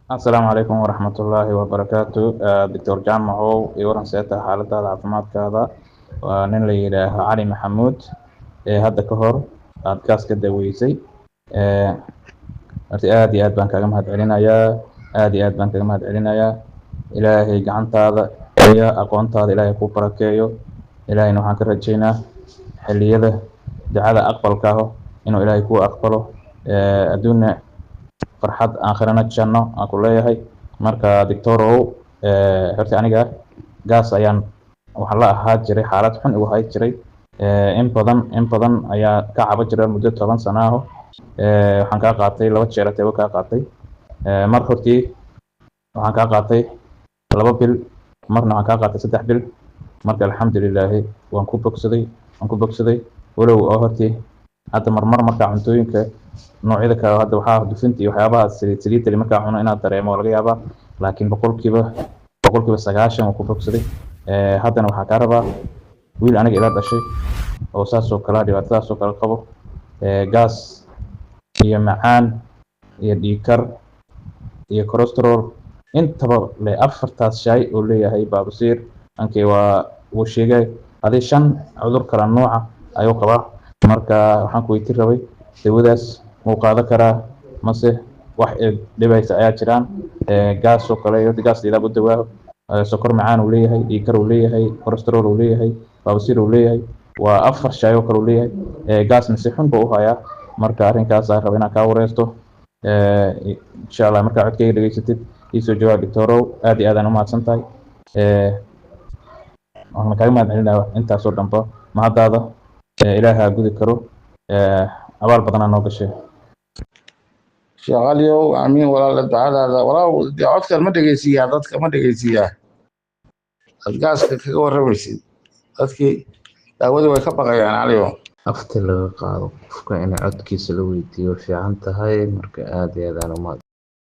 Asalaamu calaykum waraxmatullaahi wabarakaatu. Doctor Jaamacow, iyo waran, seeta xaaladaada caafimaadkaada? Waa nin la yidhaaho Cali Maxamuud ee hadda ka hor aad gaas ka daweysay. Horta aad iyo aad baan kaaga mahad celinayaa, aad iyo aad baan kaaga mahad celinayaa. Ilaahay gacantaada iyo aqoontaada Ilaahay kuu barakeeyo. Ilaahayna waxaan ka rajaynaa xilliyada ducada aqbalka aho inuu Ilaahay kuu aqbalo, adduunna farxad, aakhirana janno aan ku leeyahay. Marka doctorow, horta aniga gaas ayaan waxaa la ahaa jiray, xaalad xun igu hay jiray in badan, in badan ayaa ka caba jiray, muddo 10 sano aho. Waxaan kaa qaatay laba jeer teebo kaa qaatay. Mar hortii waxaan kaa qaatay 2 bil, marna waxaan kaa qaatay 3 bil. Marka alxamdulilaahi waan ku bogsaday, waan ku bogsaday. Walow oo hortii hadda marmar markaa cuntooyinka noocyada kale hadda waxaa dufinta iyo waxyaabaha saliid saliidda leh markaa cuno inaad dareemo waa laga yaabaa, laakiin 90% waan ku bogsaday. Haddana waxaa kaa rabaa wiil aniga ila dhashay oo saas oo kale dhibaatadaas oo kale qabo, gaas iyo macaan iyo dhiigkar iyo cholesterol intaba le, afartaas shay oo leeyahay, baabasiir ankii waa wuu sheegay, adi shan cudur kala nooca ayuu qabaa. Marka waxaan ku weydiin rabay, dawadaas muu qaadan karaa mase wax dhibaysa ayaa jiraan? Gaas oo kale, gaas ilaab u dawaaho, sokor macaan uu leeyahay, dhiigkar uu leeyahay, cholesterol uu leeyahay, baabasiir uu leeyahay, waa afar shay oo kale uu leeyahay. Gaasna si xun buu u hayaa. Marka arrinkaas aan raba inaan kaa wareysto insha Allah. Markaa codkayga dhegeysatid, iisoo jawaab doctorow. Aad iyo aad aan umahadsan tahay, waxaan kaaga mahad celinaya intaasoo dhanba. Mahaddaada Ilaaha gudi karo, abaal badanaa noo gashay. Sheekh Aliyow, amiin walaal. Ducadaada walaal, dee codkan ma dhegeysiiyaa? Dadka ma dhegeysiiyaa aad gaaska kaga warramaysid? Dadkii daawadii way ka baqayaan, Caliyow. Afti laga qaado qofka in codkiisa la weydiiyo fiican tahay. Marka aad iyo aad aan umahad